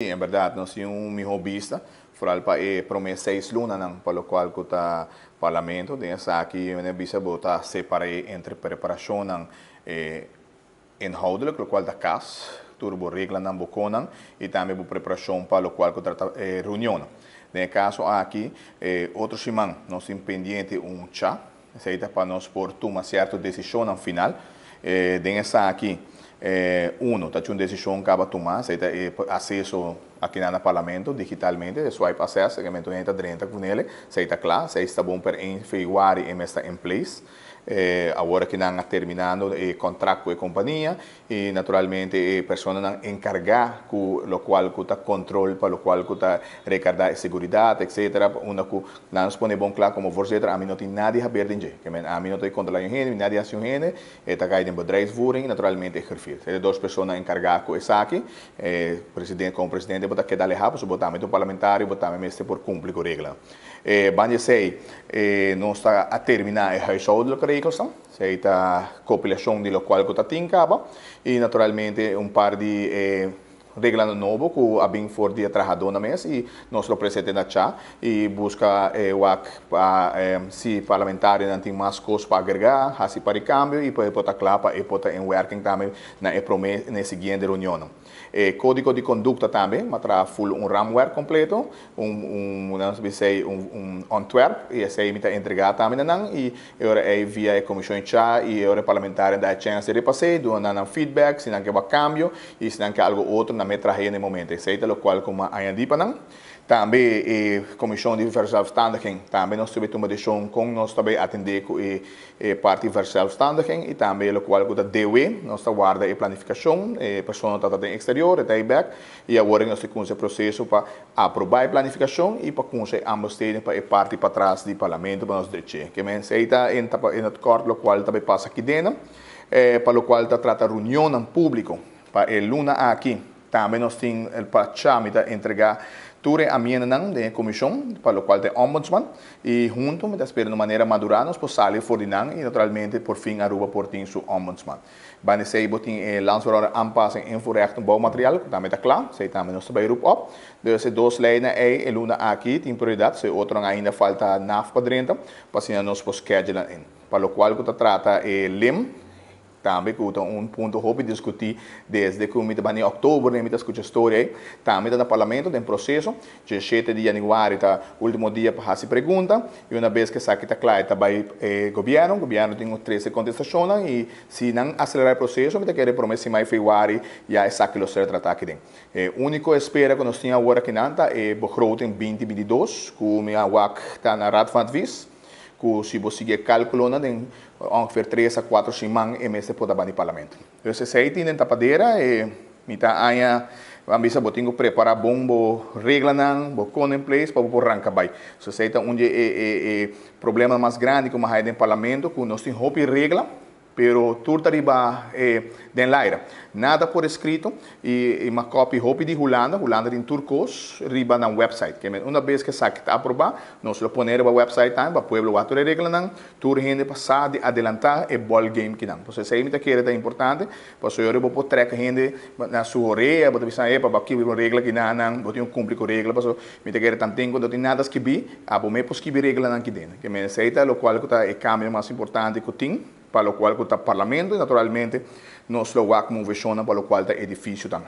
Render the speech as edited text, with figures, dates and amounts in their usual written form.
En berdad nos tin un miho bista, vooral pa e prome 6 lunanan pa locual cu ta parlamento. Den esaki mi bisa bo ta separa entre preparacionnan inhoudelijk, locual ta cas, tur bo reglanan, bo conan, y tambe bo preparacion pa locual cu ta reunion. Den caso aki, otro siman nos tin pendiente un cha, esey pa nos por tuma cierto decision final. Den esaki, uno, ta un decision cu a tuma, esey ta acceso aki na parlamento digitalmente, swipe access, cu hende ta drenta cu ne, esey ta cla, esey ta bon pa 1 februari e ta in place. Awor cu nan ta terminando e contrato cu e compania y naturalmente e personanan encarga cu locual cu ta control pa locual cu ta recarga seguridad, etc. Unda cu nan pone bon cla como voorzitter, ami no tin nada di haber den dje. Kiermen ami no ta controla hende, nada di hende, e ta cay den bedrijfsvoering, naturalmente griffier. E dos persona encarga cu esaki, presidente como presidente bo ta keda aleha, bo tambe un parlamentario, bo tambe mester por cumpli cu regla. Banda esey, nos ta a termina e huishoudelijke regels, esey ta compilacion di locual cu ta tin caba y naturalmente un par di regla nobo cu a bin for di trahado na mes y nos lo presenta na cha y busca wak pa si parlamentarionan tin mas cos pa agrega, haci pa cambio y pa por ta cla pa e por ta in werking tambe na e prome na siguiente reunion. Codigo di conducta tambe, m'a traha full un raamwerk completo, un nos bisa un ontwerp y esey mi ta entrega tambe na nan y awor e via e comision cha y awor parlamentario da chance di repasa, duna nan feedback, si nan kier cambio y si nan kier algo otro nan mes traha na e momento. Esey ta locual cu m'a añadi pa nan. Tambe e comision di verzelfstandiging, tambe nos tabatin un decision cu nos tambe atende cu e parti verzelfstandiging y tambe locual cu ta DW, nos ta warda e planificacion, e persona ta den exterior, ta back y awor nos tin e proceso pa aproba e planificacion y pa cuminsa aanbesteding pa e parti patras di parlamento pa nos drecha. Kiermen esey ta in het kort locual tambe pasa aki den, pa locual ta trata reunion publico pa e luna aki. Tambe nos tin pa cha mi ta entrega tur e amiendanan di comision pa locual ta ombudsman y hunto mi ta spera di manera madura nos por sali for di nan y naturalmente por fin Aruba por tin su ombudsman. Banda esey bo tin e landsverordening aanpassing invoerrecht bouwmateriaal, tambe ta cla, esey tambe nos ta bay roep op. Dus e dos leynan ey e luna aki tin prioridad, si otro ainda falta NAF pa drenta, pa asina nos por schedule in. Pa locual cu ta trata e LIM, tambe cu ta un punto hopi discuti desde cu mi in october mi ta scucha storia ey, tambe ta na parlamento den proceso, dia 7 di januari ta ultimo dia pa haci pregunta y un bes cu esaki ta cla ta bay gobierno, gobierno tin 13 contestacion y si nan acelera e proceso mi ta kere prome siman februari ya esaki lo ser trata aki den. E unico espera cu nos tin awor aki nan ta e begroting 2022 cu mi a wak ta na Raad van Advies, cu si bo sigui calculo den ongeveer 3 a 4 siman e mester por ta den parlamento. Dus esey tin den tapadera e mi ta aña ban bisa bo tin cu prepara bon bo reglanan, bo con in place pa bo por ranca bay. So esey ta un di e problema mas grandi cu m'a den parlamento, cu nos tin hopi regla, pero tur ta riba den laira. Nada por escrito y m'a copy hopi di Hulanda, Hulanda tin tur cos riba nan website. Kiermen un bes cu esaki ta aproba, nos lo pone riba website tambe pa pueblo wak tur e reglanan, tur hende pa sa di adelanta e ball game aki nan. Pues esey mi ta kere ta importante, pasobra bo por trek hende na su orea, bo ta bisa pa aki un regla aki nan, bo tin cu cumpli cu regla, pasobra mi ta kere tanten cu no tin nada skibi, abo mes por skibi reglanan aki den. Kiermen esey ta locual cu ta e cambio mas importante cu tin, pa locual cu ta parlamento y naturalmente nos lo wak movecion pa locual ta edificio tambe.